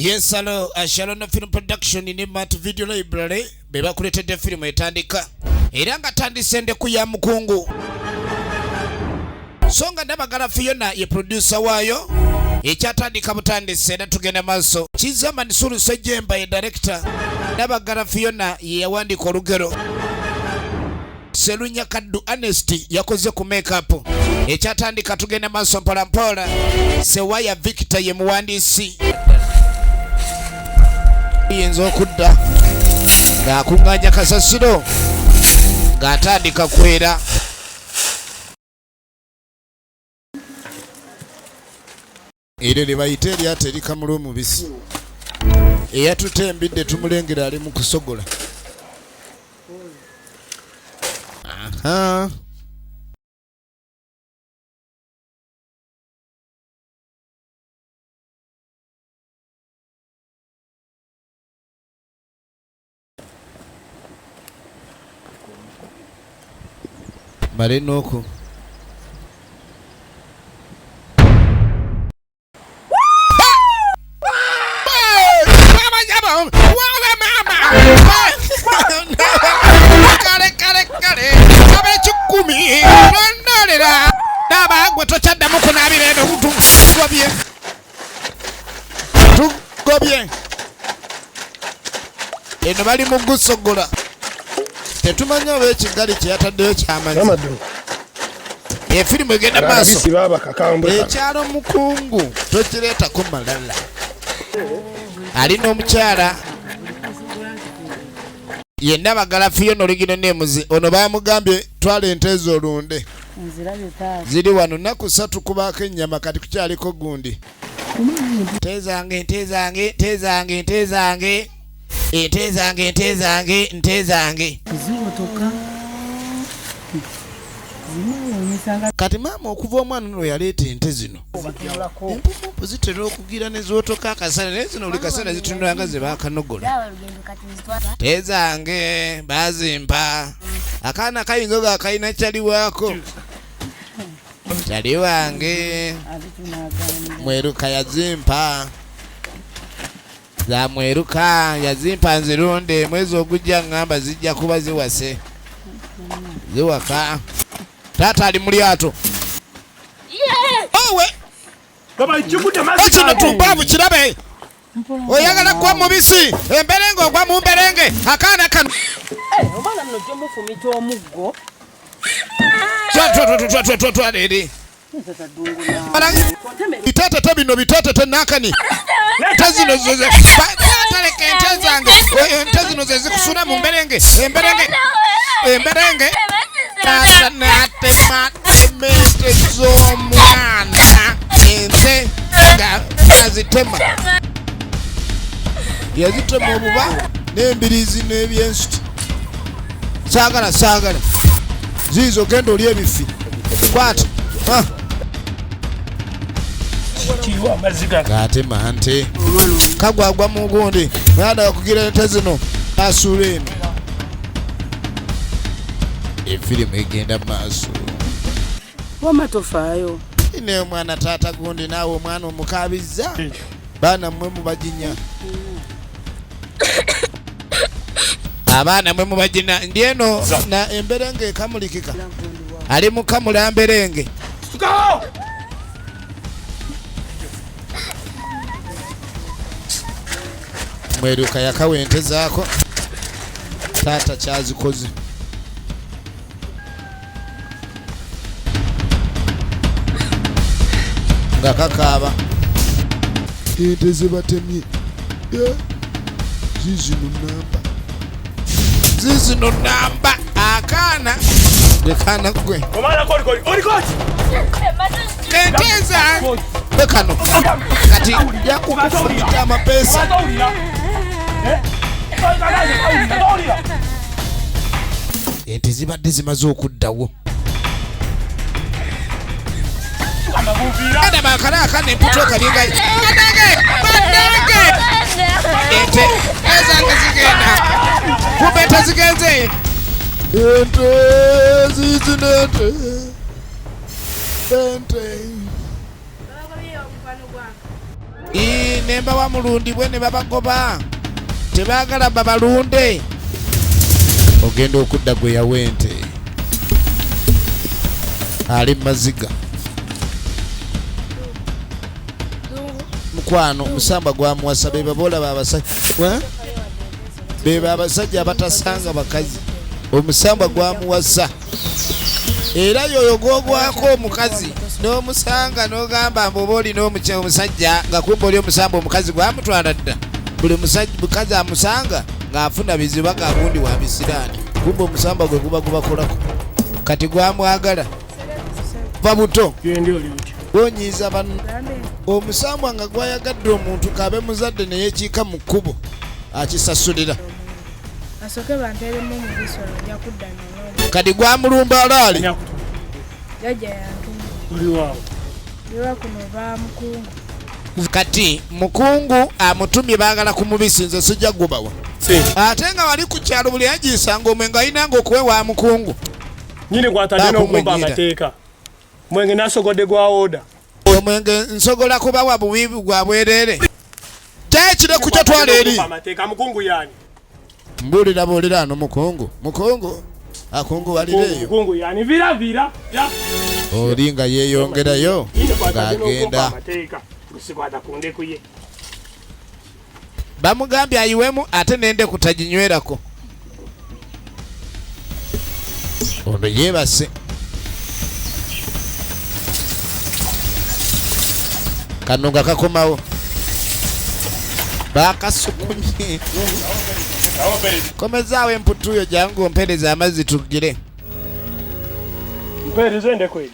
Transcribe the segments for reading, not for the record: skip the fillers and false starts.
Yes, hello, Shalom Film Production ne Mat Video Library be bakuleetedde firimu etandika era nga tandise endeku ya mukungu so nga Nabagala Fiona ye producer waayo ekyatandika butandise era tugenda maaso. Kizza Mansuru Ssejjemba ye director, Nabagala Fiona ye yawandiika olugero, Selunya Kaddu Ernest yakoze ku makeup. Ekyatandika tugenda maaso mpola mpola. Sewaya Victor ye muwandiisi. Yinza okudda ng'akuŋŋaanya kasasiro ng'atandika kwera. Eryo lye bayita eryato erikamula omubisi. Eyatutte embidde tumulengera ali mu kusogola. Aha. Male n'oku kale kale kale ab'ekikumi tondolera naba gwe tokyaddamu kunaabira eno tugobye tugobye eno bali mu gusogola tetumanyi oba ekigali kye yataddeyo kyamanyi. Efirimu egenda maaso. Ekyalo mukungu tokireetako malala. Ali n'omukyala yenna bagala Fiona oligino nemuzi ono bamugambye twala ente ezo olunde ziri wano nnaku ssatu kubaako ennyama kati kukyaliko gundi nte zange nte zange nte zange nte zange ente zange nte zange nte zange. Kati maama okuva omwana ono yaleeta ente zino empumumpu zitera okugira ne zootoka akasana naye zino buli kaseera zitunula nga ze baakanogola. Nte zange bazimpa akaana kayinza oba akalina kyali waako kyali wange mweruka yazimpa za mweruka yazimpa nzirunde mwezi ogujja ngamba zijja kuba ziwase ziwaka. Taata ali mu lyato. Owe kino tumbaavu kirabe oyagala kuwa mubisi emberenge ogwa mu mberenge akaana kano omwana nno ojja mufumita omuggo. Twatwatwatwatwatwala eri bitatete bino bitatete nakani ente zino taleka ente zange ente zino zezikusula mu mberenge emberenge emberenge taata n'atematema ente z'omwana ente nga azitema yazitema obuba n'embiriizi n'ebyensuti saagala saagala ziizo genda oli ebifi kwata ng'atema nte kagwagwa mu gundi mwana akugira ente zino asuula eno efirimu egenda mu maaso. Wamma tofaayo. Naye omwana taata gundi naawe omwana omukaabizza baana mmwe mubaginya abaana mwe mubagina ndi eno na emberenge ekamulikika ali mukamula mberenge mweruka yakawa ente zaako taata kyazikoze nga kakaaba ente zebatemye zizino namba zizino namba akaana gwe kaana gwe ente zange kano kati yakukufumita amapeesa ente zibadde zimaze okuddawo Ganda bakala akana emputu okalinga banange banange ente ezange zigenda kumbe ente zigenze ente zizino ente ente Ne mbawa mulundibwe ne babagoba, tebaagala babalunde. Ogenda okudda gwe yawa ente ali mu maziga. Mukwano, omusamba gwamuwasa. Be baboolaba abasajja beba abasajja abatasanga bakazi. Omusamba gwamuwasa, era yoyo gwogwako omukazi n'omusanga n'ogamba mbu oba olina omusajja, nga kumba oli omusamba omukazi gwamutwala dda. Buli mukazi amusanga ng'afuna bizibu, gagundi wa bisiraani, kumba omusamba gwe guba gubakolako. Kati gwamwagala va buto. Gwonyiiza banno. Omusambwa nga gwayagadde omuntu, kabe muzadde, neyekiika mu kkubo, akisasulira. Asooke banteeremu omubisi olwo nja kudda nonywa. Kati gwamulumba alaali. Jjajja yantuma. Ndiwa kuno ba mukungu. Kati mukungu amutumye, baagala ku mubisi. Nze sijja gubawa, ate nga wali ku kyalo buli agiisanga omwenge ayinanga okuwewa mukungu. Nyini gwatadde n'okumpa Bakumwenyera. amateeka, mwenge nasogodde gwa oda. Omwenge nsobola kubawa bubi gwa bwerere, kyekire kukyo twala eri. Amateeka mukungu yani? Mbuulira, buulira ano mukungu, mukungu akunguwalira eyo. Mukungu yani? Vira vira ya. Oli nga yeeyongerayo Nyini gwatadde n'okumpa ng'agenda. amateeka, sikwata ku ndeku ye. Bamugambye ayiwemu, ate nendeku taginywerako. Ono yeebase. Kano nga kakomawo, bakasukumye. Komezaawo emputuyo, jangu ompereza amazzi tugire. Mpeereza endeku eri.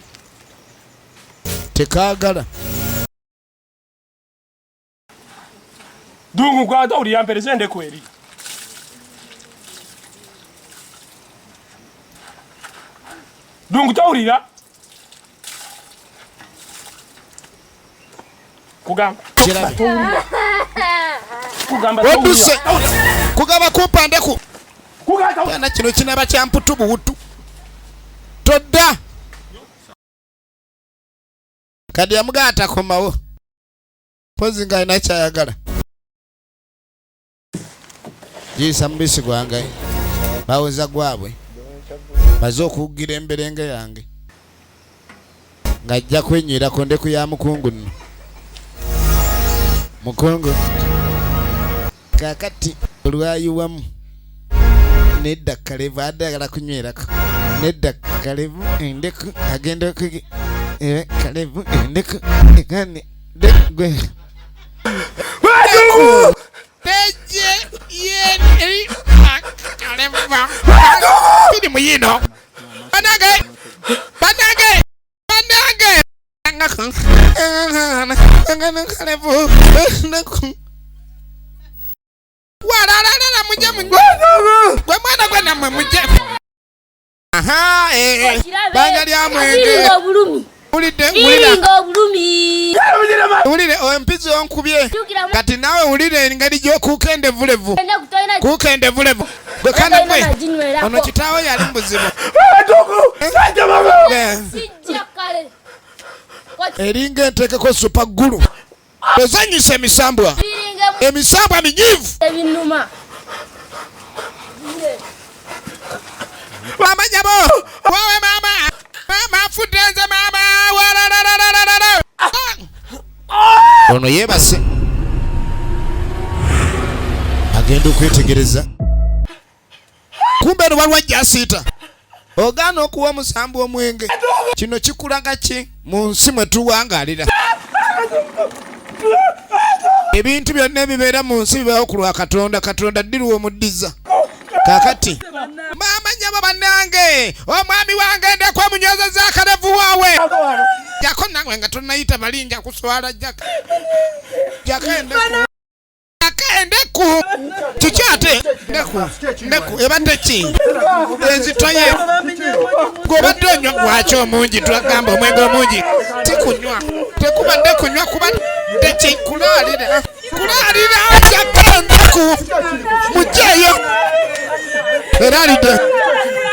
Tekaagala. Dungu kwata uli, mpeereza endeku eri. Dungu, towulira kugamba? Kirabe. Towulira kugamba? Odduse kugaba kumpa ndeku. Kugamba. Kyana kino kinaba kya mputu buwutu. Todda. Kadi yamugaa atakomawo, pozi nga alina kyayagala. Giyisa mubisi gwange, baweza gwabwe. Maze okuwugira emberenge yange, ng'ajja kwenywerako ndeku ya mukungu. Nno mukungu kakati olwayiwamu nedda kalevu, adde ayagala kunywerako nedda kalevu endeku, agenda okugi kalevu endeku egane gwe teje ye kalevu biri muyino. Banange, banange, banange, kalevu walalalala, mujje mujje, gwe mwana gwe nammwe mujje. Aha, banga lya mwenge. Biringa obulumi. Wulidde, wulira. Biringa obulumi. Wulire empizi onkubye. Jjukira. Kati naawe wulire engeri gy'okuuka endevulevu. Endeku tolina. Kuuka endevulevu gwe kana gwe. Ginywera. Ono kitaawe yali mubuzibu. Sijja kale. Eringa enteekeko super glue, ozanyisa emisambwa. Biringa. Emisambwa minyiivu. Ebinuma. Maama nyabo, wawe maama, maama afudde, nze maama walalalalala. Ono yeebase, agenda okwetegereza, kumbe eno waliwo ajasiita. Ogaana okuwa omusambu omwenge. Kino kikulaga ki mu nsi mwe tuwangalira? Ebintu byonna ebibeera mu nsi bibawo ku lwa Katonda. Katonda ddiruwa omuddiza. Kakati maama nyabo, bannange, omwami wange ndekwa munywezeza akalevu waawe. Jako nange nga tonayita bali, nja kuswala. Jaka, jaka endeku, jaka endeku. Kiki ate? Ndeku, ndeku ebadde ki enzitoye? Gwobadde onywa gwaki omungi? Twagamba omwenge omungi tikunywa, tekubadde kunywa, kubadde ki? Kulaalira, kulaalira. Jaka endeku, mugyeyo eralidde.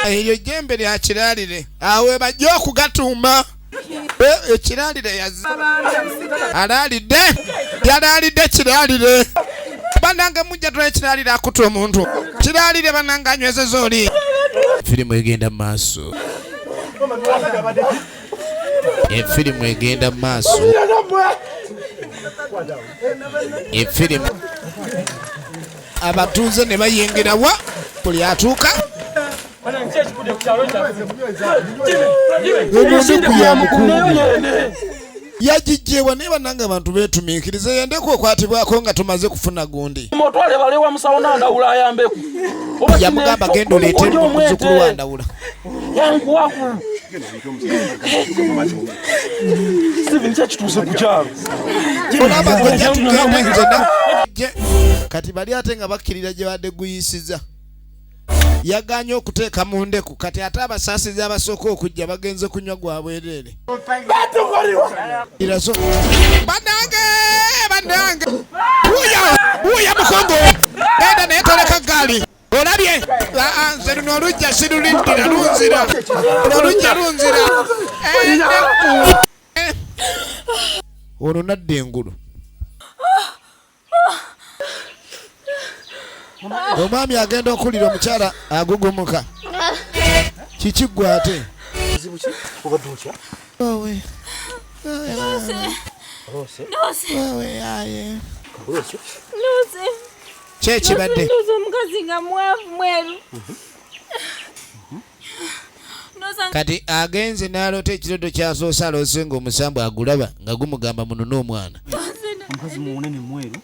Eryo jembe lya kiraalire, awe bajja okugatuuma. Ekiralire yazi alaalidde, yalaalidde kiralire. Banange mujja tula ekiralire akuta omuntu. Kiralire banange anywezeza oli. Firimu egenda mu maaso. Efirimu egenda mu maaso. Efirimu. Abatuuze ne bayingira wa buli atuuka. Endeku ya mukungu yagijjewa naye bannange abantu beetumiikiriza endeku okwatibwako nga tumaze kufuna gundi. Mutwale bale wa musawo Nandawula ayambeku. Yamugamba genda oleete muzzukulu wa Ndawula. Yanguwaku. Steven kyakituuse ku kyalo. Olaba gwe tugende nze na kati bali ate nga bakkirira gye badde guyisiza. Yagaanye okuteeka mu ndeku kati ate abasaasizi abasooka okujja bagenze kunywa gwa bwereere. Iraso. Bannange, bannange. Wuuya, wuuya mukongo. Genda naye toleka ggaali. Olabye? Aa, nze luno olujja siruliddira lunzira. Luno olujja lunzira. Ono nadda engulu. Omwami agenda okulira omukyala agugumuka. Kiki ggwe ate? Owe. Owe, aye. Ki ekibadde? Omukazi nga mwavu mweru. Kati agenze n'aloota ekirooto ky'asoose aloose ng'omusambu agulaba nga gumugamba munone omwana. Omukazi munene mweru.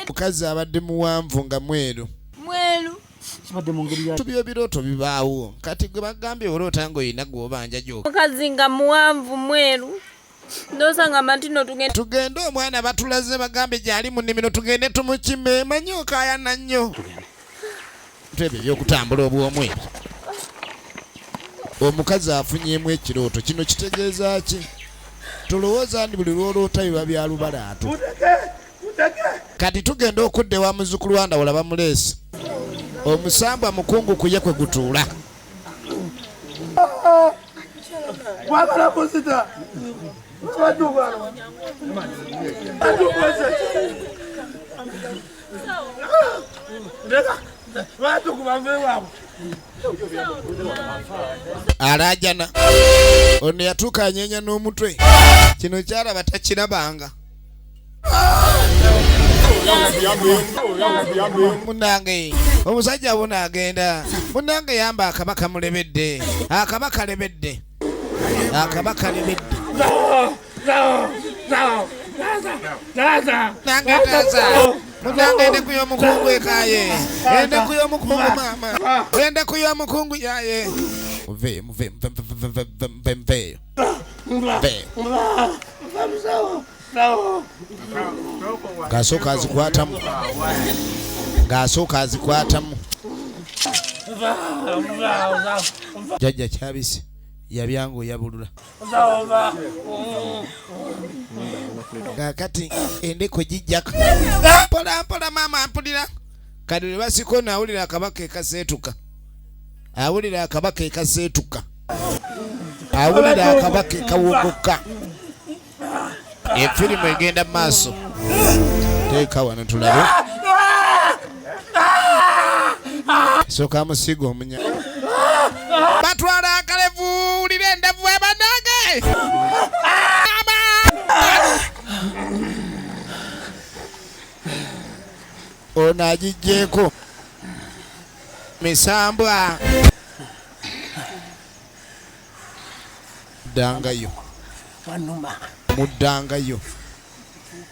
Omukazi abadde muwanvu nga mweru. Mweru. Kibadde mu ngeri ya Tubyo birooto bibaawo. Kati gwe bagambye oloota ng'olina gw'obanja gy'oka. Omukazi nga muwanvu mweru. Ndowooza nga mantino tugende. Tugende omwana batulaze bagambye gy'ali mu nnimiro tugende tumukime manyi okaayana nnyo. Ebyo eby'okutambula obw'omu ebyo. Omukazi afunyeemu ekirooto kino kitegeeza ki? Tolowooza nti buli lw'oloota biba bya lubalaato. Kati tugenda okudda ewa muzzukulu wa Ndawula bamuleese. Omusambwa mukungu ku ye kwe gutuula. Alaajana. Ono yatuuka anyeenya n'omutwe. Kino kyalaba takirabanga. Munnange omusajja wuno agenda. Munnange yamba akaba kamulebedde. Akaba kalebedde. Akaba kalebedde. Nange taasa. Munnange endeku y'omukungu ekaaye. Endeku y'omukungu maama. Endeku y'omukungu yaaye. Muve, muve, muve, muve, muve, muveeyo. Muveeyo. Ng'asooka azikwatamu. Ng'asooka azikwatamu. Jjajja Kyabisi yabyangu yabulula. Kaakati endeku gijjako. Mpola mpola maama mpulira. Kati lwe basika ono awulira akabaka ekaseetuka. Awulira akabaka ekaseetuka. Awulira akabaka ekawogoka. Efirimu egenda mu maaso. Teeka wano tulabe. Sooka amusiiga omunya. Batwala akalevu, wulira endevu ebannange. Ono agiggyeeko. Misambwa. Muddangayo. Muddangayo.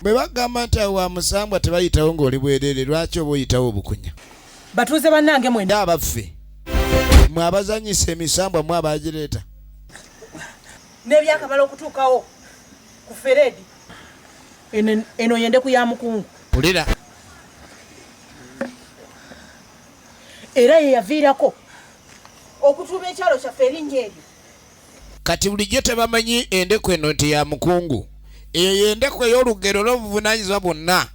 Bwe bagamba nti awo wa musambwa tebayitawo ng'oli bwereere, lwaki oba oyitawo obukunya? Batuuze bannange mwena. Abaffe. Mwe abazannyisa emisambwa mwe abagireeta. N'ebyakamala okutuukawo ku Feredi. Eno y'endeku ya mukungu. Pulira. Era ye yaviirako okutuuma ekyalo kyaffe erinnya eryo. Kati bulijjo tebamanyi endeku eno nti ya mukungu. Eyo y'endeku ey'olugero n'obuvunaanyizibwa bwonna.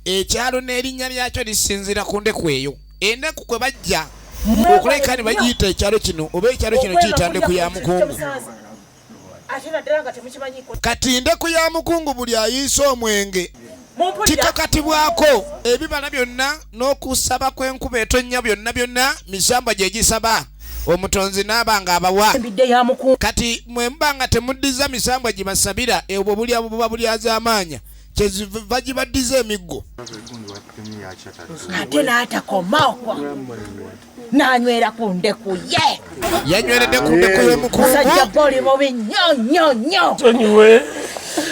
Ekyalo n'erinnya lyakyo lisinziira ku ndeku eyo. Endeku kwe bajja okulabika ne bagiyita ekyalo kino oba ekyalo kino kiyita ndeku ya mukungu. Ate naddala nga temukimanyiiko. Kati ndeku ya mukungu buli ayiisa omwenge Mumpulira? Kikakatibwako ebibala byonna n'okusaba kw'enkuba etonnya byonna byonna misambwa gye gisaba omutonzi n'aba nga abawa. Embidde ya mukungu. Kati mwe muba nga temuddiza misambwa gibasabira, obwo bulya buba bulyazaamaanya, kyeziva gibaddiza emiggo. Ate n'atakomawo n'anywera ku ndeku ye. Yanyweredde ku ndeku y'omukungu. Musajja gwe oli mubi nnyo nnyo nnyo. Nsonyiwe.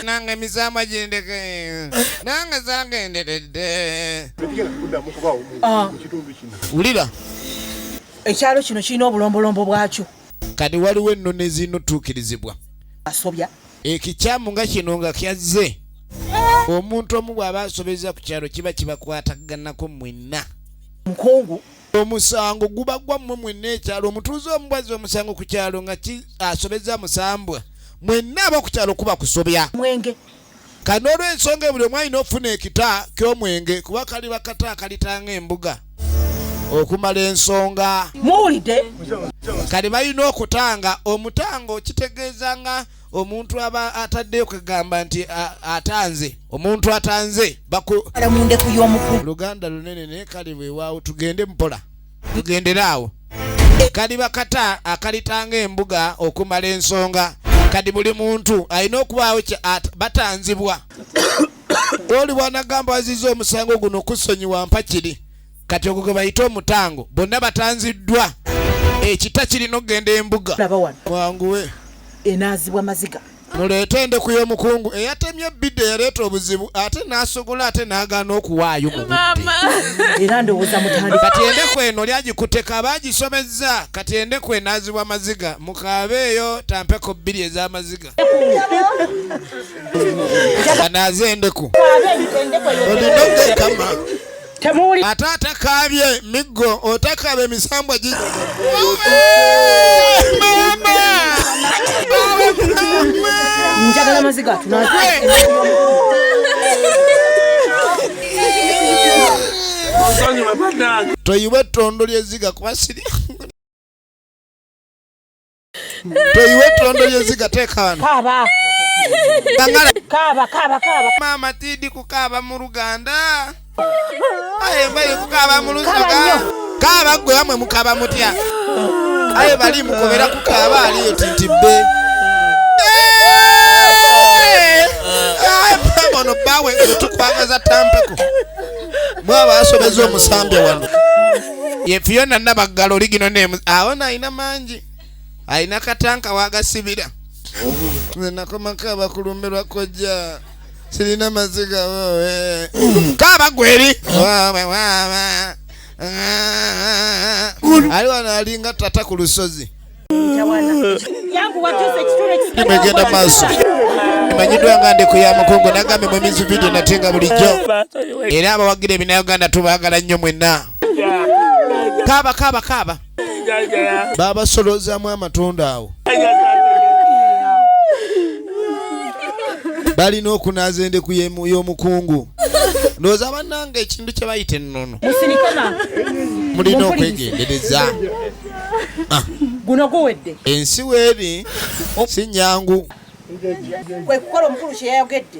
Nange emisamwa gindeke, nange zangenderedde. Ah. Wulira. Ekyalo kino kirina obulombolombo bwakyo. Kati waliwo ennono ezirina otuukirizibwa. Asobya. Ekikyamu nga kino nga kyazze, omuntu omu bw'aba asobezza ku kyalo kiba kibakwataganako mwenna. Mukungu. Omusango guba gwammwe mwenna ekyalo. Omutuuze omu bw'azza omusango ku kyalo nga asobezza musambwa, mwenna ab'oku kyalo kuba kusobya. Mwenge. Kano olw'ensonga buli omu alina okufuna ekita ky'omwenge, kuba kaliba kata akalitanga embuga okumala ensonga. Muwulidde? Kati balina okutanga omutango, kitegeeza nga omuntu aba ataddeyo kugamba nti atanze, omuntu atanze baku Ala mu ndeku y'omukulu. Luganda lunene naye kali weewaawo, tugende mpola, tugendere awo. Kaliba kata akalitanga embuga okumala ensonga. Kati buli muntu alina okubaawo batanzibwa. Oli bw'anagamba wazizza omusango guno kusonyiwa mpa kiri, kati ogwo gwe bayita omutango, bonna batanziddwa, ekita kirina okugenda embuga. Laba wano. Mwanguwe. Enaazibwa maziga. Muleete endeku y'omukungu eyatemye ebbidde eyaleeta obuzibu, ate n'asogola ate n'agaana okuwaayo mu budde. Maama. Era ndowooza mutandika. Kati endeku eno lyagikuteka bagisomezza, kati endeku enaazibwa maziga, mukaabeeyo tampeko bbiri ez'amaziga. Anaaze endeku. Olina okukama. Temuwuli. Ate atakaabye miggo, otakaaba emisambwa gi. Mama! Mama! Njagala maziga atunaze. Nsonyiwe bannange. Toyiwa ettondo ly'ezziga kuba siri. Toyiwa ettondo ly'ezziga, teeka wano. Kaaba. Bangala. Kaaba, kaaba, kaaba. Maama tidi kukaaba mu Luganda. Aye mbaye kukaaba mu Lusoga. Kaaba nnyo. Kaaba ggwe wamwe mukaaba mutya? Aye bali mukobera kukaaba aliyo tintibbe. Aye ono bbaawe tukwagaza tampeko. Mwaba asobeza omusambya wano. Ye Fiona Nabaggala oli gino nemu. Awo alina mangi. Alina katanka wagasibira. Nze nakomako abakulumbe lwa kojja. Sirina maziga wowe. Kaaba gweri. Wawe wawe. Ali wano alinga tata ku lusozi. Yangu watuuse ekituli ekisigadde. Emegenda maaso. Emanyiddwa nga ndeku ya mukungu, nagambye mu mizi video nate nga bulijjo. Era abawagira ebinayuganda tubaagala nnyo mwenna. Kaaba, kaaba, kaaba. Babasolozaamu amatunda awo. Balina okunaaza endeku y'omukungu. Ndowooza bannange ekintu kye bayita ennono. Musirike maama. Mulina okwegendereza. Guno guwedde. Ensi weeri si nnyangu. Kwe kukola omukulu kye yayogedde.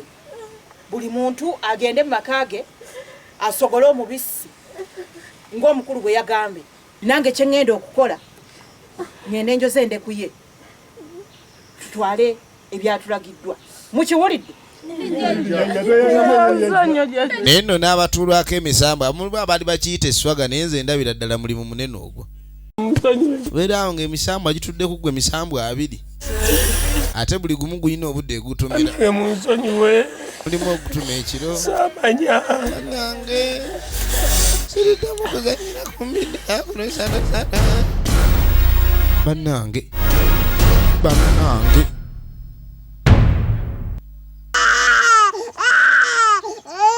Buli muntu agende mu maka ge asogole omubisi ng'omukulu bwe yagambye. Nange kye ŋŋenda okukola, ŋŋende njoze endeku ye, tutwale ebyatulagiddwa. Mukiwulidde? Naye nno n'abatuulwako emisambwa abamu abaali bakiyita esswaga, naye nze ndabira ddala mulimu munene ogwo. Beera awo ng'emisambwa gitudde ku ggwe emisambwa abiri, ate buli gumu gulina obudde egutumira. Munsonyiwe. Mulimu ogutuma ekiro. Saamanya. Bannange, siriddamu kuzannyira ku mbidde kuno sana sana. Bannange, bannange.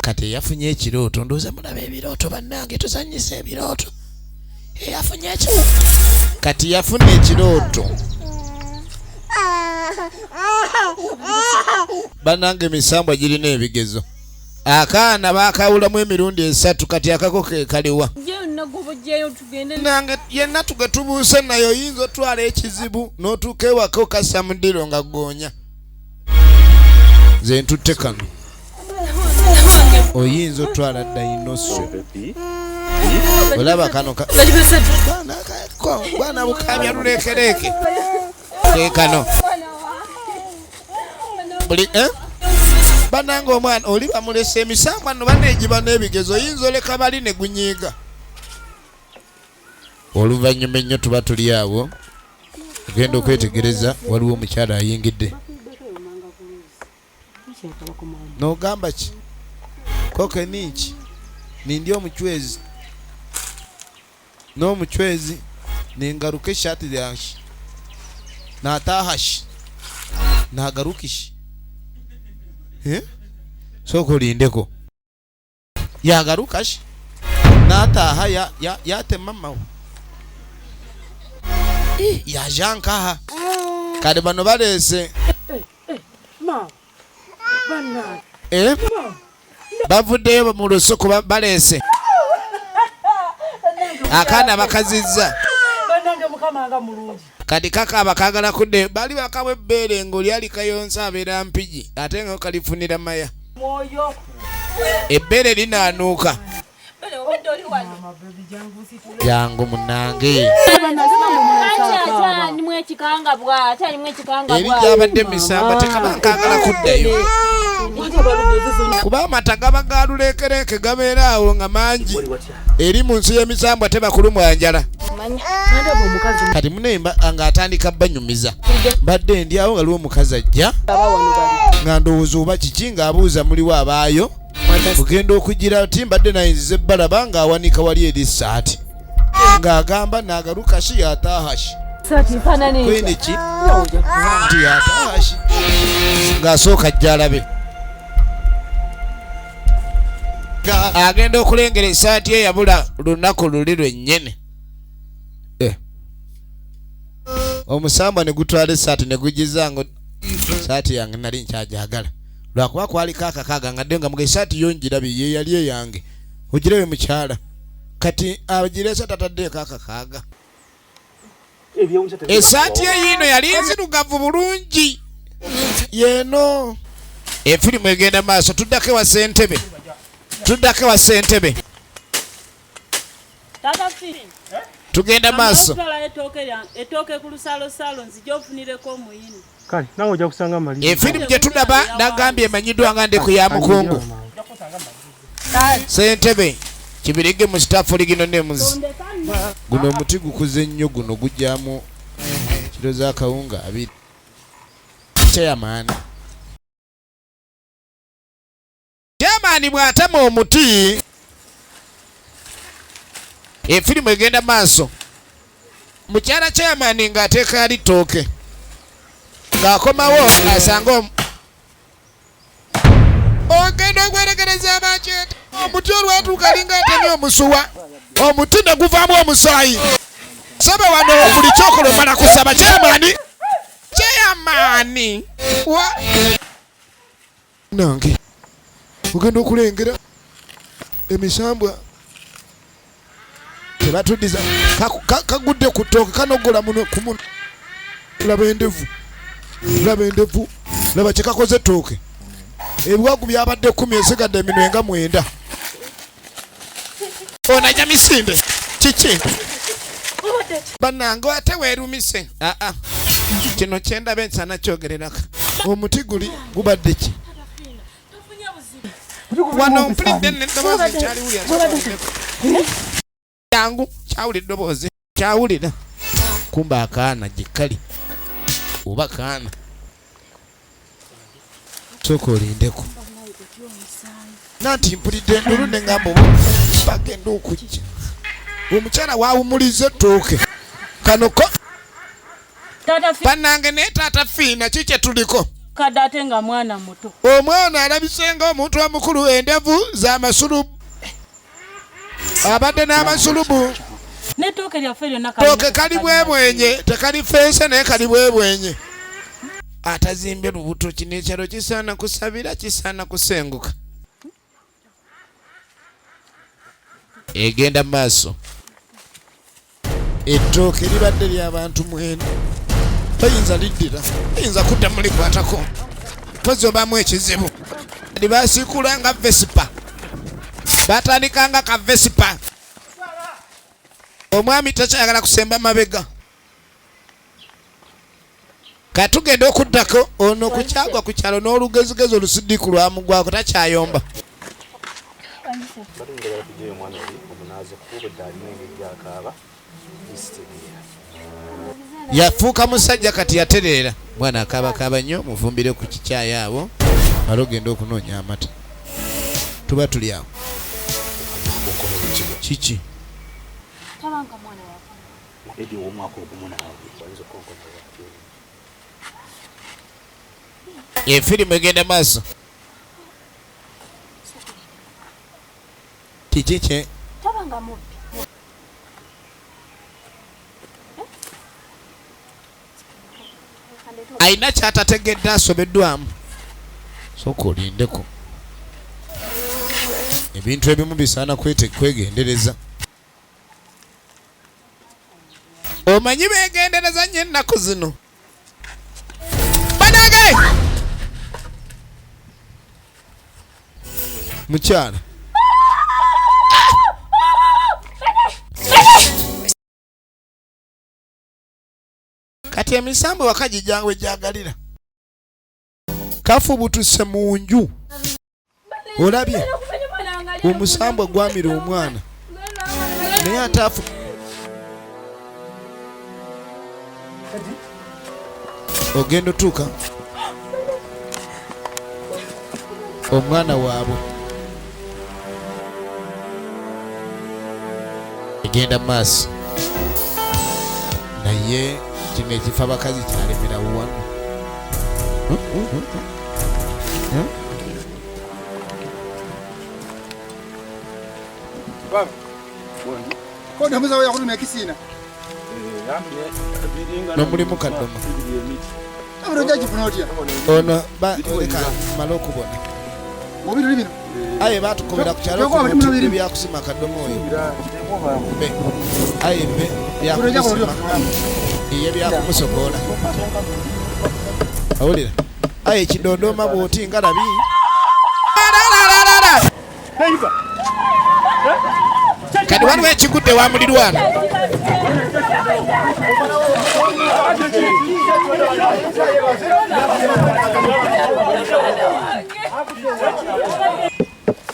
Kati eyafunye ekirooto, ndowooza mulaba ebirooto bannange, tuzannyisa ebirooto. Eyafunye ekirooto. Kati yafuna ekirooto. Bannange emisambwa girina ebigezo. Akaana baakawulamu emirundi esatu, kati akako ke kaliwa. Nange yenna tuge tubuuse naye oyinza otwala ekizibu n'otuuka ewaka okassa mu ddiro nga ggoonya. Nze ntutte kano. Oyinza otwala dinoso. Olaba kano bwana bukabya lulekereke. Ke kano. Buli eh? Banange omwana oli bamulese emisambwa no baneegiba n'ebigezo oyinza oleka bali ne gunyiiga. Oluvannyuma ennyo tuba tuli awo ogenda okwetegereza waliwo omukyala ayingidde. N'ogamba ki? Koke ninki? Nindi omucwezi. N'omucwezi ningaruka eshaati yange. Naataaha shi. Naagaruka shi. Eh? Sooka olindeko. Yagaruka shi. Naataaha yatema mawe. Yaja nkaha. Kale bano baleese. Bavuddeyo mu lusuku baleese. Akaana bakazizza. Kati kakaaba kaagala kudde bali bakawa ebbeere ng'oli ali kayonsa abeera Mpigi ate nga kalifunira maya. Ebbeere linaanuuka. Jangu munnange. Eri gy'abadde emisamba tekaba nkaagala kuddayo. Kuba amata gaba ga luleekereeke gabeera awo nga mangi. Eri mu nsi y'emisambwa teba kulumwa njala. Kati munemba ng'atandika banyumiza. Mbadde ndi awo waliwo omukazi ajja nga ndowooza oba kiki ng'abuuza muliwo abaayo. Ogenda okugira oti mbadde nayinziza ebbalaba ng'awanika wali eri essaati. Ng'agamba n'agaruka shi yataaha shi. Kwini ki? Nti yataaha shi. Ng'asooka ajja alabe. Agenda okulengera essaati ye yabula lunaku luli lwennyini. Omusambwa ne gutwala essaati ne gugiza ngo saati yange nali nkyajagala. Lwakuba kwaliko akakaaga nga dde nga muga essaati yo ngirabye ye yali eyange. Ogirebe mukyala. Kati agireese tataddeeko akakaaga. Essaati ye yiino yali nzirugavu bulungi. Yeeno. Efirimu egenda maaso tuddako ewa ssentebe. Tuddako ewa ssentebe. Tugenda maaso. Efirimu gye tulaba nagambye emanyiddwa nga Ndeku ya Mukungu. Ssentebe Kibirige mu staff Original Names. Guno omuti gukuze nnyo guno gujjamu kiro z'akawunga abiri. Chairman. Chairman bw'atema omuti efirimu egenda maaso. Mukyala chairman ng'ateeka yali ttooke. Ng'akomawo asanga ogenda okwerekereza abakyeta. Omuti olwatuuka alinga atemye omusuwa. Omuti ne guvaamu omusaayi. Saba wano buli kyokola omala kusaba chairman. Chairman. Wa nange ogenda okulengera emisambwa tebatuddiza kagudde ku ttooke kanogola muno ku muno. Laba endevu, laba endevu, laba kye kakoze ettooke. Ebiwagu byabadde 10 esigadde eminwe nga 9. Ono ajja misinde kiki? Bannange ate weerumise. Aa, kino kye ndaba ensana kyogererako. Omuti guli gubadde ki? Wano mpulidde n'eddoboozi nkyaliwulira. Jangu, kyawulira eddoboozi, kyawulira. Kumbe akaana gye kali. Oba kaana. Sooka olindeko. Nanti mpulidde enduulu ne ŋŋamba oba bagenda okujja. Omukyala waawumuliza ettooke. Kano ko bannange naye taata Fiina ki kye tuliko? Kadde ate nga mwana muto. Omwana alabise ng'omuntu omukulu endevu z'amasulubu. Abadde n'amasulubu. N'ettooke lyaffe lyonna Ttooke kali bwebwenye, tekali fense naye kali bwebwenye. Atazimbye lubuto kino ekyalo kisaana kusabira, kisaana kusenguka. Egenda maaso. Ettooke libadde ly'abantu 9. Bayinza liddira, bayinza kuddamu likwatako. Mpozi obamu ekizibu. Kati basiikula nga Vespa. Batandika nga ka Vespa. Omwami takyayagala kusemba mabega. Katugenda okuddako ono kukyagwa ku kyalo n'olugezigezi olusidiku lwamugwako takyayomba. Yafuuka musajja kati yatereera. Mwana akaabakaaba nnyo, mufumbire ku kikyayi awo male ogenda okunoonya amata. Tuba tuli awo. Kiki? Efirimu egenda maaso. Kiki kye? Alina kyatategedde asobeddwamu. Sooka olindeko. Ebintu ebimu bisaana kwegendereza. Omanyi beegendereza nnyo ennaku zino. Banange! Mukyala. Kati emisambo waka gijangwe gyagalira. Kafubutuse mu nju. Olabye omusambwa gwamira omwana naye ate afu ogenda otuuka omwana waabwe egenda maaso naye kino ekifo abakazi kyalemerawo wano. Nomulimu kadoma ono leka male okubona aye batukobera ku kyalo byakusima kadoma oyo be aye be byakumusima iye byakumusokola awulira aye kidodoma bw'oti ngalabi kati waliwo ekigudde wa mulirwano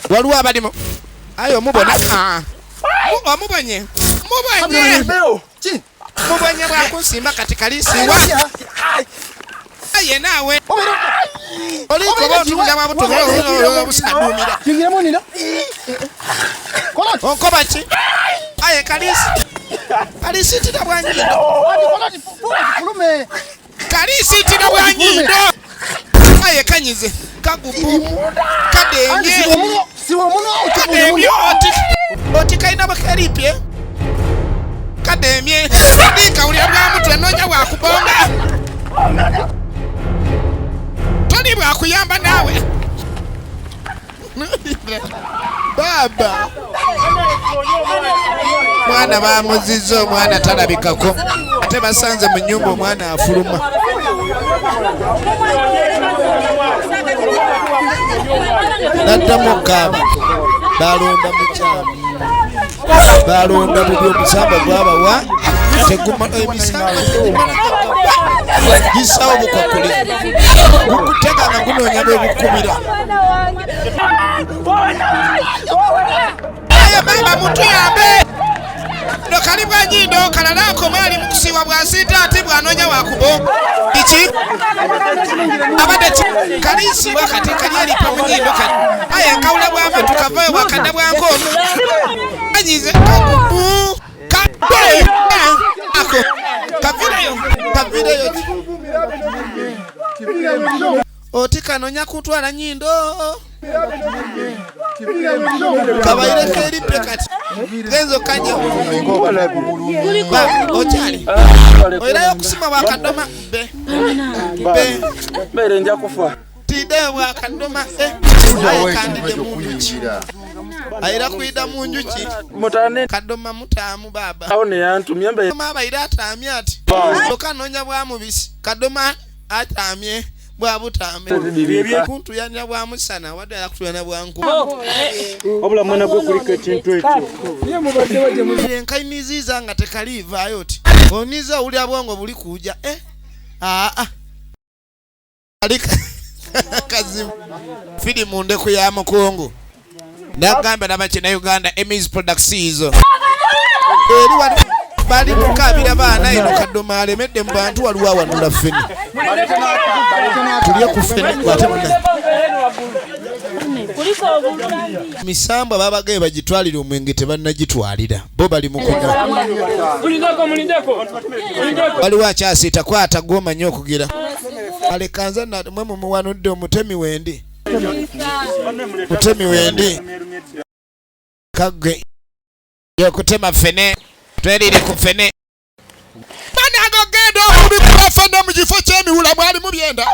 waliwo abalimu aye omubona omubonye mubonye mubonye bwakunsimba kati kalisiwa aye naawe olikoba otunga bwabutubusadumira onkoba ki aye kalisi kalisi tira bwanyindo kalisi tira bwanyindo aye kanyize kagupu kademye kademye oti kalina bakeripye kademye ndikawulira bwamutwe nonya bwakubonga toli bwakuyamba naawe baba mwana bamuziza omwana talabikako ate basanze mu nnyumba omwana afuluma naddamu okukaaba balonda mukyamu balonda bubi omusamba gwabawa emisamba tegumala gisawo bukwakuli gukutega nga gunoonya bwebukubira aye maama mutuyambe no kali bwanyindo kalala akoma ali mu kusiiwa bw'asiita ate bw'anoonya wakubo iki abadde kalisiibwa kati kali eripa mu nyindo kati aye nkawula bw'amatu kavayo bwakadda bwankono anyize kagubu ako kavireyo kavireyo oti kanonya kutwala nyindo kabaireko eripe kati genzo kanya okyali oirayo okusima bwakadoma be be mbere nja kufa tide bwakadoma kandide mu njuki aira kwida mu njuki kadoma mutaamu baba abaire ataamye ati okanonya bwamubisi kadoma ataamye Bwa butambi. Kuntuyanira bwa musana, wadde akutuyana bwa nkuba. Wabula mwana gwe kuliko ekintu ekyo. Enkainiziza nga tekaliivaayo oti. Oniza owulira bwongo buli kuja. Aa. Alika kazibu. Firimu ndeku ya mukungu. Nagamba n'abakina Uganda Emmys Products izo. Eri wali bali kukabira baana eno kadoma alemedde mu bantu waliwo awanula ffene. Tulye ku ffene kwate muna. Misambwa babagaye bagitwalira omwenge tebannagitwalira. Bo bali mu kunywa. Waliwo akyasiita kwata gw'omanyi okugira. Alekanza na mwe mumuwanudde omutemi wendi. Mutemi wendi. Kagwe. Yokutema ffene. Twerire ku ffene. Banago genda okubikula ffene mu kifo ky'emiwula mwali mu byenda.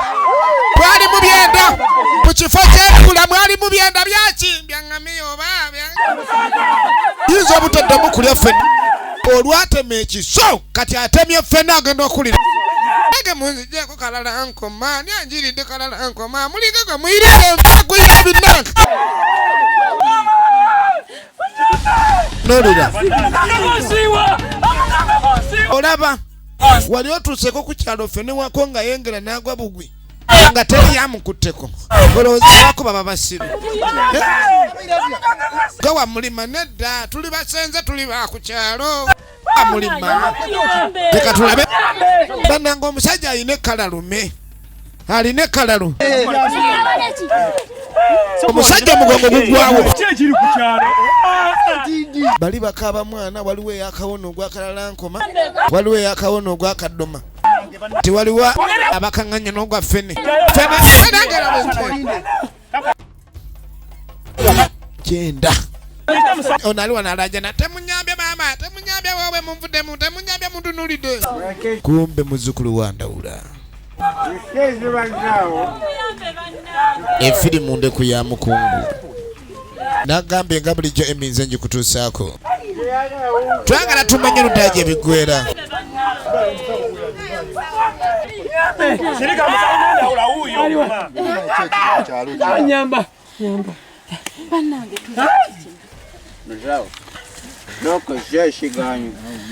Mwali mu byenda. Mu kifo ky'emiwula mwali mu byenda byaki? Bya ŋŋamiya oba bya. Yinza obutaddamu kulya ffene. Olwatema ekiso kati atemye ffene agenda okulira. Nange munzigyeko kalala nkoma, ani anjiridde kalala nkoma, mulinga gwe muyirire nfa kuyira binnange. Nolira. Olaba wali otuuseko ku kyalo ffene wako nga yengera n'agwa bugwi nga teri yamukutteko. Olowooza wako baba basiru. Gawa mulima nedda, tuli basenze tuli ba ku kyalo. Mulima. Leka tulabe. Bannange omusajja alina ekkalalume. Alina ekkalalu. Omusajja omugongo gugwawo. Bali bakaaba mwana, waliwo eyakawona ogw'akalalankoma, waliwo eyakawona ogw'akadoma. Tiwaliwo abakaŋŋanya n'ogwa ffene. Ffene, ffene ngera kyenda. Ono ali wano alajana, temunyambye maama, temunyambye wowe munvuddemu, temunyambye muntunulidde. Kumbe muzzukulu wa Ndawula. Efirimu ndeku ya mukungu. Nagambye nga bulijjo eminze ngikutuusaako. Twagala tumanye ludda gye biggweera.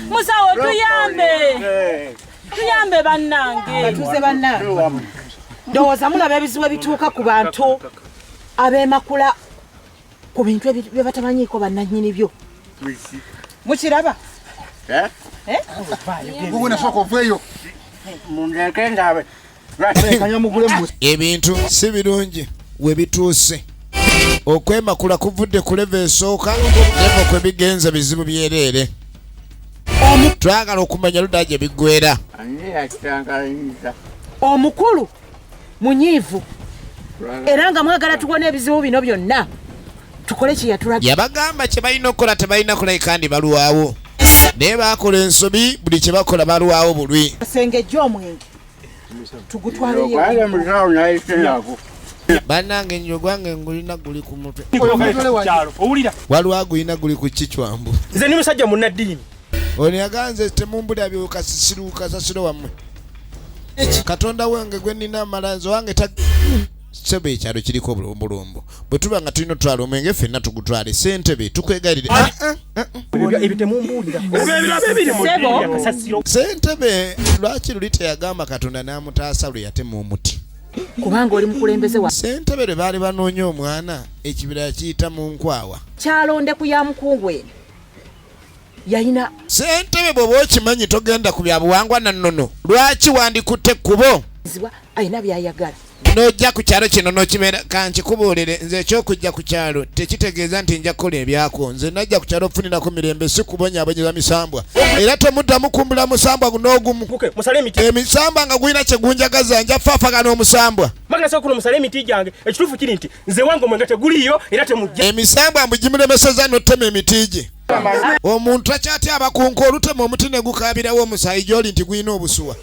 Musawo tuyambe. Tuyambe bannange. Batuuze bannange. Ndowooza mulaba ebizibu ebituuka ku bantu abeemakula ku bintu bye batamanyiiko bannannyini byo. Mukiraba? Ebintu si birungi we bituuse. Okwemakula kuvudde ku leva esooka levo kwe bigenza bizibu byereere. Twagala okumanya ludda gye biggweera. Omukulu munyiivu era nga mwagala tuwone ebizibu bino byonna tukole kye yatulaga. Yabagamba kye balina okukola tebalina kulabika ndi balwawo. Naye baakola ensobi buli kye bakola balwawo bulwi. Asengejje omwenge tugutwaleyo. Bannange nnyo gwange ngulina guli ku mutwe. Waliwo agulina guli ku kichwambu. Nze ndi musajja munnaddiini. Ono yaganze temumbulira byokasisiru wammwe. Katonda wange gwe nnina amala nze wange ta ssebo ekyalo kiriko obulombolombo. Bwe tuba nga tulina otwala omwenge ffenna tugutwale. Ssentebe tukwegayirire. Ssentebe lwaki luli teyagamba Katonda n'amutaasa lwe yatema omuti? Kubanga oli mukulembeze wa Ssentebe lwe baali banoonya omwana ekibira yakiyita mu nkwawa. Kyalonde ku ya mukungu eno. Yalina Ssentebe bw'oba okimanyi togenda ku bya buwangwa na nnono, lwaki wandikutte ekkubo? Zibwa alina by'ayagala. N'ojja ku kyalo kino n'okibeera. Kankikubuulire nze eky'okujja ku kyalo tekitegeeza nti nja kukola ebyako. Nze najja ku kyalo okufunirako mirembe, si kubonyaabonyeza misambwa. Era temuddamu kumbula musambwa n'ogumu. Emisambwa nga gulina kye gunjagaza nja kufaafagana omusambwa. Musale emiti gyange. Ekituufu kiri nti nze wange omwenge teguliiyo era temujja. Emisambwa mbu gimulemesezza n'otema emiti gye. Omuntu takyatya abakunku olutema omuti ne gukaabirawo omusaayi gy'oli nti gulina obusuwa.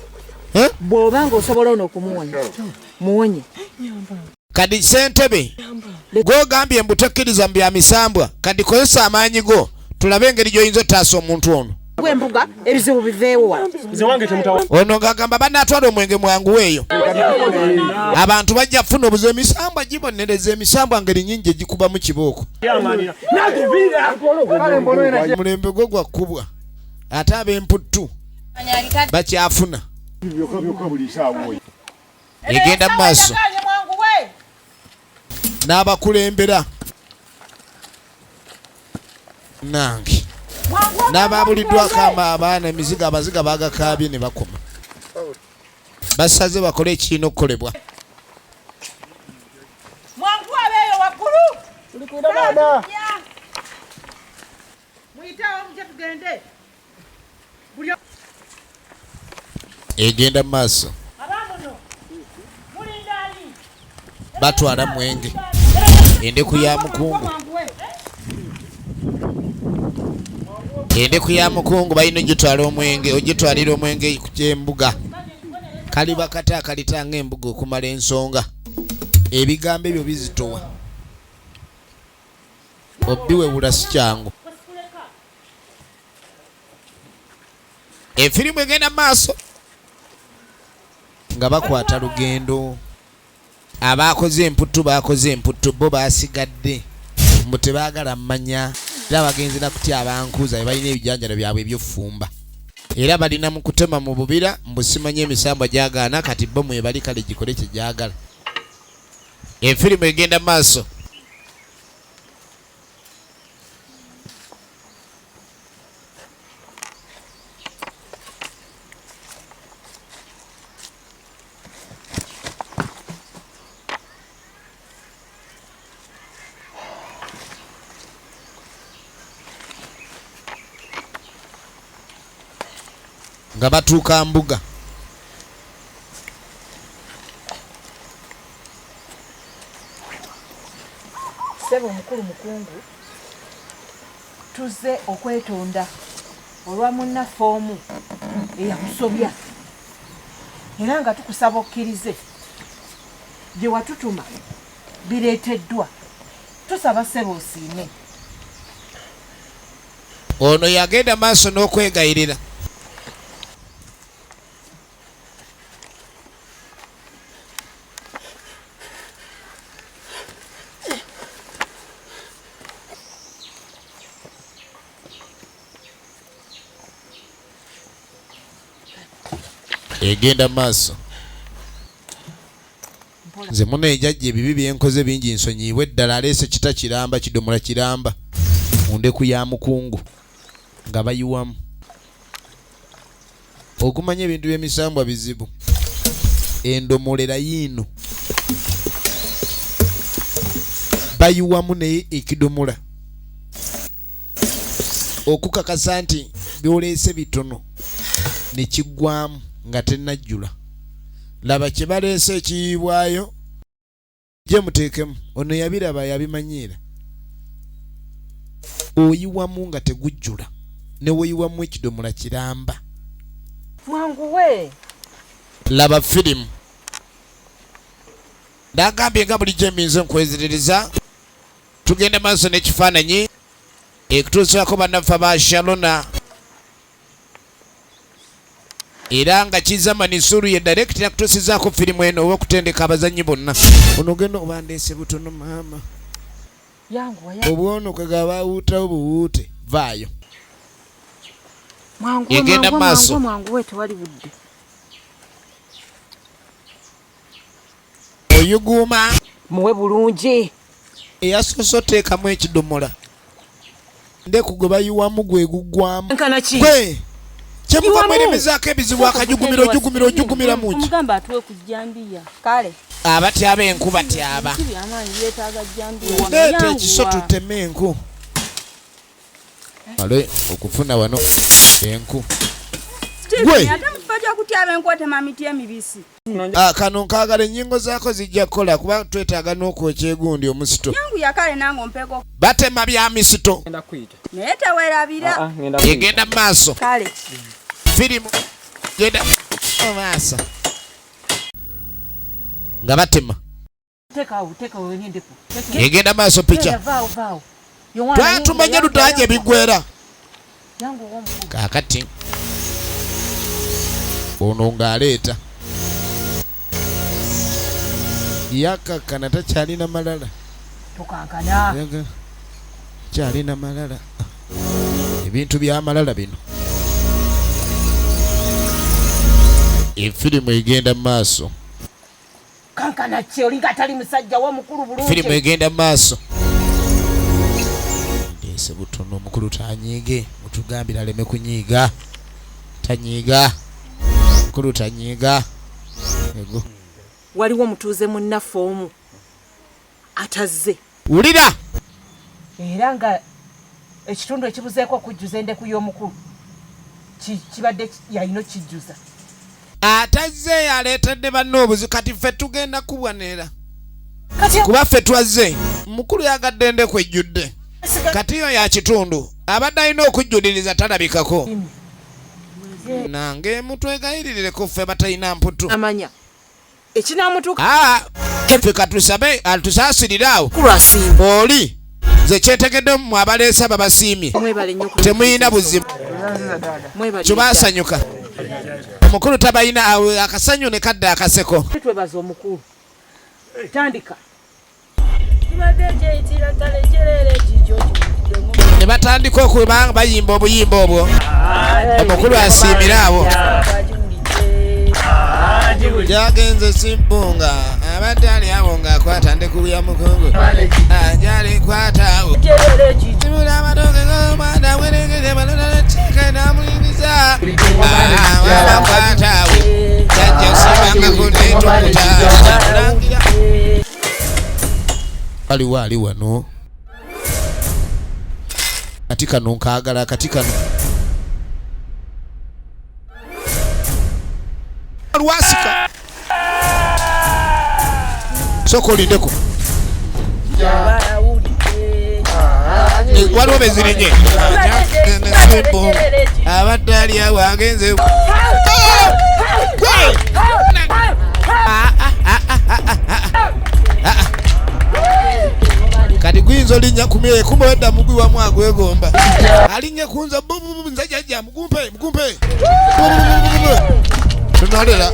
Bw'oba ng'osobola ono okumuwonya, muwonye. Kati ssentebe gw'ogambye mbu tokkiriza mu bya misambwa, kati kozesa amaanyi go tulabe engeri gy'oyinza ottaasa omuntu ono. Bwembuga ebizibu biveewo wano. Nze wange temutawa. Ono ng'agamba banaatwala omwenge mwangu eyo abantu bajja kufuna obuzibu. Emisambwa gibonereza, emisambwa ngeri nyingi egikubamu kibooko. Yamanira. Nakuviira. Omulembe gwo gwakubwa, ate ab'emputtu bakyafuna. Egenda mu maaso n'abakulembera nange n'ababuliddwako abaana emizigo, abaziga bagakaabye ne bakoma, basaze bakole ekirina okukolebwa. Mwangu abeeyo waggulu. Muyitewo muje tugende. Egenda mu maaso, batwala mwenge endeku ya mukungu, endeku ya mukungu balina ogitwala omwenge, ogitwalira omwenge ku kyembuga kaliba kata akalitanga embuga okumala ensonga. Ebigambo ebyo bizitowa, obiwewula si kyangu. Efirimu egenda mu maaso nga bakwata lugendo. Abakoze emputtu bakoze emputtu, bo basigadde mbu tebaagala mmanya, era bagenze nakutya abankuuza be balina ebijanjalo byabwe ebyofumba, era balina mu kutema mu bubira mbu simanyi emisambwa gyagaana. Kati bo mwebali, kale gikole kye gyagala. Efirimu egenda mu maaso nga batuuka mbuga. Ssebo omukulu mukungu, tuzze okwetonda olwa munnaffe omu eyakusobya, era nga tukusaba okkirize gye watutuma bireeteddwa. Tusaba ssebo osiime. Ono yagenda maaso n'okwegayirira. Egenda maaso. Nze muno ejajja ebibi byenkoze bingi, nsonyiibwe eddala. Aleese kita kiramba, kidomola kiramba mu ndeku ya mukungu nga bayiwamu. Okumanya ebintu by'emisambwa bizibu, endomolera yiino bayiwamu, naye ekidomola okukakasa nti byoleese bitono ne kiggwamu nga tennajjula. Laba kye baleese ekiyiibwayo gye muteekemu. Ono yabiraba, yabimanyiira. Oyiwamu nga tegujjula, ne weyiwamu ekidomola kiramba. Mwanguwe. Laba firimu. Ndagambye nga bulijjo embinze nkweziririza, tugenda maaso n'ekifaananyi ekutuusaako bannaffe ba Shalona, era nga Kiza Manisuru ye director yakutuusizaako firimu eno oba okutendeka abazannyi bonna. Ono genda obandeese butono maama. Yanguwa. Obwono kwe gabawuutawo buwuute, vaayo. Mwanguwe. Egenda Mwanguwe. maaso. Mwanguwe, mwanguwe, tewali budde. Oyuguuma. Muwe bulungi. Eyasoose oteekamu ekidomola, ndeku gwe bayiwamu gwe guggwamu. Nkana ki? Gwe kyemuva Yiwamu. mweremezaako ebizibu, akajugumira ojugumira ojugumira muki? Omugamba atuwe ku jjambiya. Kale. Abatyaba enku batyaba. Ebintu byamaanyi byetaaga jjambiya. Leeta ekiso tuteme enku, male okufuna wano enku. Stephen, ate mu kifo ky'okutyaba enku otema miti emibisi. Ah, kano nkaagala, ennyingo zaako zijja kukola kuba twetaaga n'okwokya egundi omusito. Yanguya kale nange ompeeko. Batema bya misito. Naye teweerabira. Egenda mu maaso. Kale. Firimu genda mu maaso nga batema. Tekawo, tekawo endeku. Egenda maaso picha. Vaawo, vaawo. Yowaana, Twatumanye lutaja ebigwera. Kaakati ono ng'aleeta yakakkana, takyalina malala. Tokankana. Kyalina malala, ebintu by'amalala bino. Efirimu egenda mu maaso. Kankana ki, olinga atali musajja w'omukulu Firimu bulungi. egenda mu maaso. Ndeese butono, omukulu tanyiige, mutugambire aleme kunyiiga. Tanyiiga, mukulu tanyiiga. Ego. Waliwo omutuuze munnaffe omu atazze. Wulira. Era nga ekitundu ekibuzeeko okujjuza endeku y'omukulu kibadde yalina okukijjuza. Atazze aleetedde banne obuzi. Kati ffe tugenda kubwaneera Kati kuba ffe twazze, mukulu yagadde endeku ejjudde. Kati yo ya kitundu abadde alina okujjuliriza talabikako. Nange mutwegayirireko ffe batalina mputu. Amanya ekinaamutuuka. Aa, ffe katusabe atusaasirire awo. Mukulu asiima. Oli nze kyetegedde, mmwe abaleese babasiimye. Mwebale nnyo. Temuyina buzibu. Mwebale. Kyo basanyuka, omukulu tabalina awo, akasanyu ne kadda akaseko. Twebaza omukulu, tandika. Kibadde kyeyitira ttale kyereere kikyo kiwuliddemu. Ne batandika okuba bayimba obuyimba obwo, omukulu asiimire awo. Gyagenze simpunga, abadde ali awo ng'akwata ndekulu ya mukungu ajali kwata awo. Kyereere kikyo. Sibula amatooke g'omwana weregere balonaleteeka n'amuyingiza wanakwata awo jajja osibanga kunetukuta langira aliwo ali wano. Kati kano nkaagala, kati kano lwasika, soka olindeko. Waliwo bezirinye, abadde ali awo agenze. Kati guyinza olinnya ku mye kumba wedda mugwi wamu agwegomba alinnya kunza bububu. Nze jajja mugumpe mugumpe tunolera.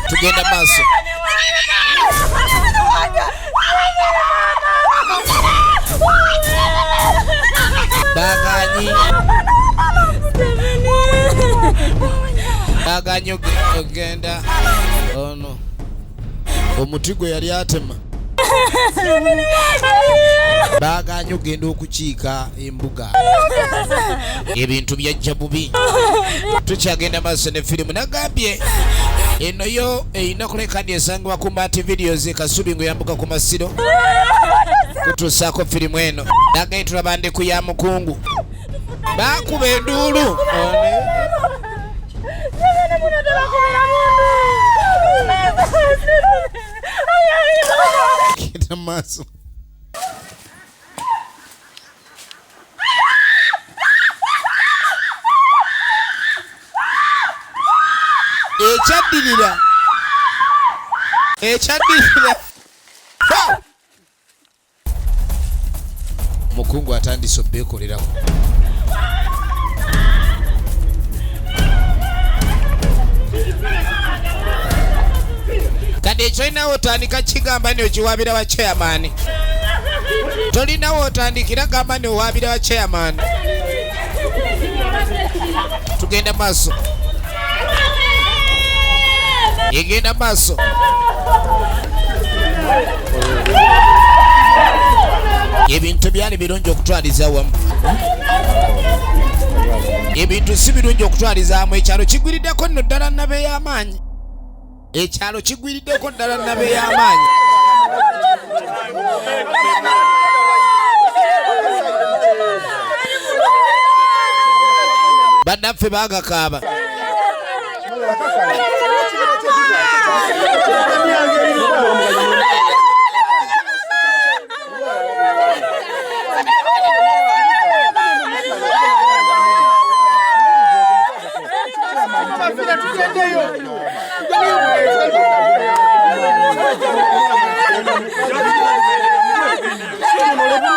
Tugenda maaso. Baganyi baganyi ogenda ono omuti gwe yali atema, baganye ogenda okukiika embuga. Ebintu byajja bubi. Tukyagenda maaso ne firimu. Nagambye eno yo erina kuleka ndi esangibwa ku Mati Videos e Kasubi ng'oyambuka ku Masiro. Kutuusaako firimu eno, nagambye tulaba ndeku ya mukungu, bakuba enduulu. Genda maaso. Ekyaddirira, ekyaddirira. Ha! Mukungu atandise obbeekolerako. Kati ekyolinawo otandika kigamba nti okiwabira wa chairman, tolinawo otandikira gamba nti owabira wa chairman. Tugenda maaso, egenda maaso. Ebintu byali birungi okutwaliza wamu, ebintu si birungi okutwaliza awamu. Ekyalo kigwiriddeko nno ddala nabe y'amaanyi, ekyalo kigwiriddeko ddala nabe y'amaanyi. Bannaffe baagakaaba.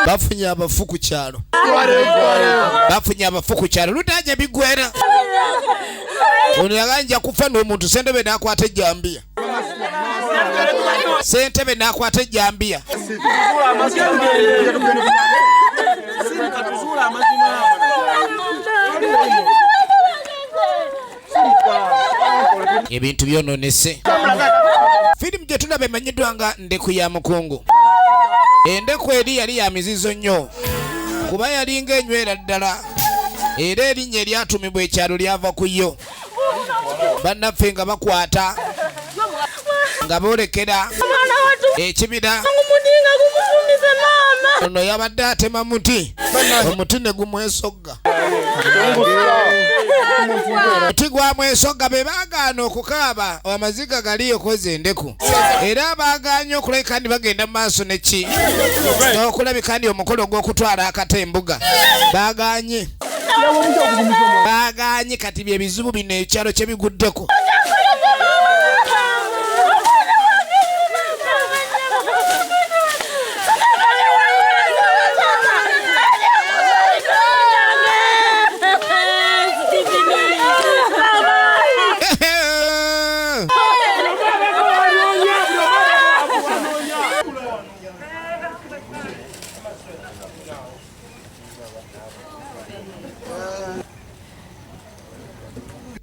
Bafunye abafu ku kyalo, bafunye abafu ku kyalo lutaja bigwera. Ono yaganja kufa n'omuntu ssentebe n'akwata ejjambiya, ssentebe n'akwata ejjambiya. Ebintu byononese. Firimu gye tulaba emanyiddwa nga Ndeku ya Mukungu. Endeku eri yali ya mizizo nnyo kuba yalinga enywera ddala, era erinnya eryatumibwa ekyalo lyava ku yo. Bannaffe nga bakwata nga boolekera ekibira. Ono yabadde atema muti, omuti ne gumwesogga. Omuti gwamwesogga be baagaana okukaaba amaziga gali okweza endeku, era baagaanye okulabika ndi bagenda mu maaso neki n'okulabika ndi omukolo gw'okutwala akata embuga baagaanye, baagaanye. Kati bye bizibu bino ekyalo kye biguddeko.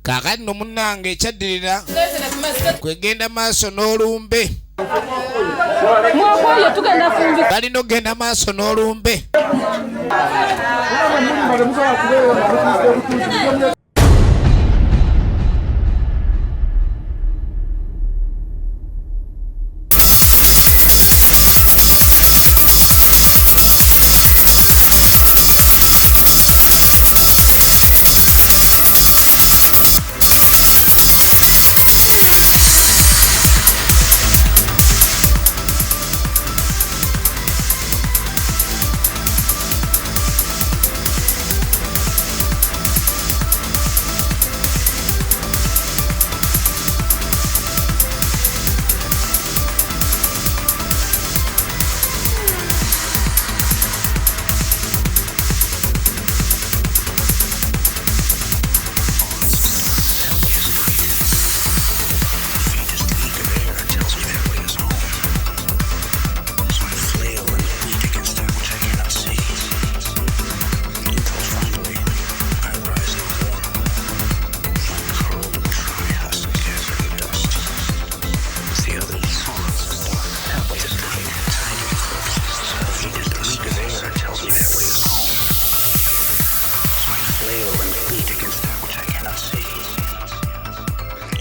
Kaakati nno munnange ekyaddirira kwegenda maaso n'olumbe. Balina okugenda maaso n'olumbe.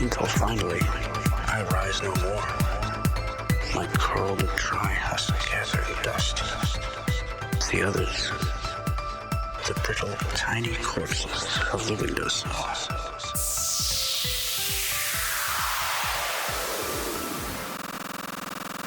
Until finally, I rise no more. My curled dry husk gathering dust. The others, the brittle, tiny corpses of the windowsill.